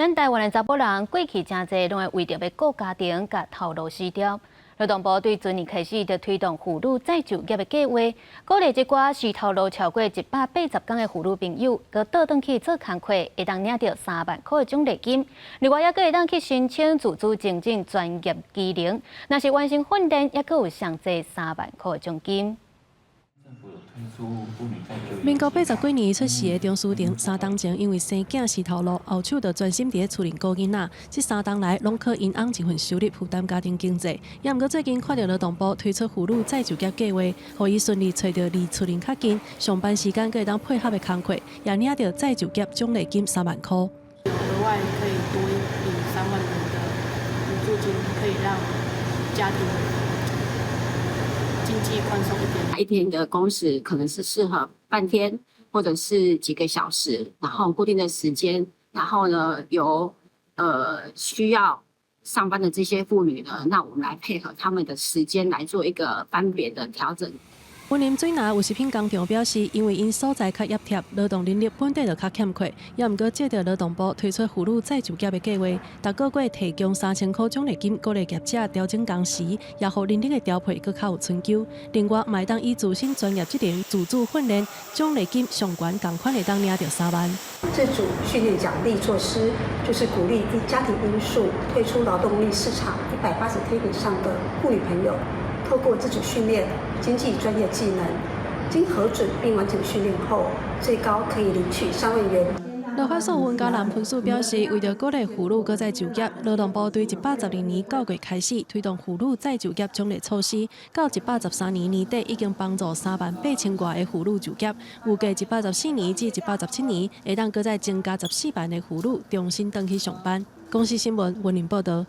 咱台灣的查某人過去誠濟攏會為著欲顧家庭，共頭路辭掉。勞動部對前年開始就推動婦女再就業的計劃，鼓勵這寡辭頭路超過180工的婦女朋友，閣倒轉去做工課，會當領著3萬箍的獎勵金。另外，猶閣會當去申請自主精進專業技能，若是完成訓練，猶閣有上濟3萬箍的獎金。民國80幾年出世的張書婷，3冬前因為生囝辭頭路，後手就專心佇咧厝裡顧囡仔。這3冬來，攏靠𪜶翁一份收入負擔家庭經濟。猶毋過最近看著勞動部推出婦女再就業計劃，予伊順利揣著離厝裡較近、上班時間閣會當配合的工課，也領著再就業獎勵金三萬箍。額外可以多一筆3萬元的補助金，可以讓家庭經濟寬鬆一點。一天的工時可能是適合半天，或者是幾個小時，然後固定的時間，然後呢，由需要上班的這些婦女呢，那我們來配合他們的時間來做一個班別的調整。雲林水林有食品工廠表示，因為𪜶所在較挹貼，勞動人力本底就較欠缺，猶毋過藉著勞動部推出婦女再就業的計劃，逐個月提供3000箍獎勵金，鼓勵業者調整工時，也予人力的調配閣較有春秋。另外，嘛會當以自身專業技能自主訓練，獎勵金上懸仝款會當領著3萬。自主訓練獎勵措施，就是鼓勵因家庭因素退出勞動力市場180天以上的婦女朋友，透過自主訓練經濟專業技能，經核准並完成訓練後，最高可以領取3萬元。勞發署雲嘉南分署表示，為著鼓勵婦女閣再就業，勞動部對112年9月開始推動婦女再就業獎勵措施，到113年年底已經幫助3萬8千外个婦女就業。預計114年至117年，會當閣再增加14萬个婦女重新轉去上班。公視新聞雲林報道。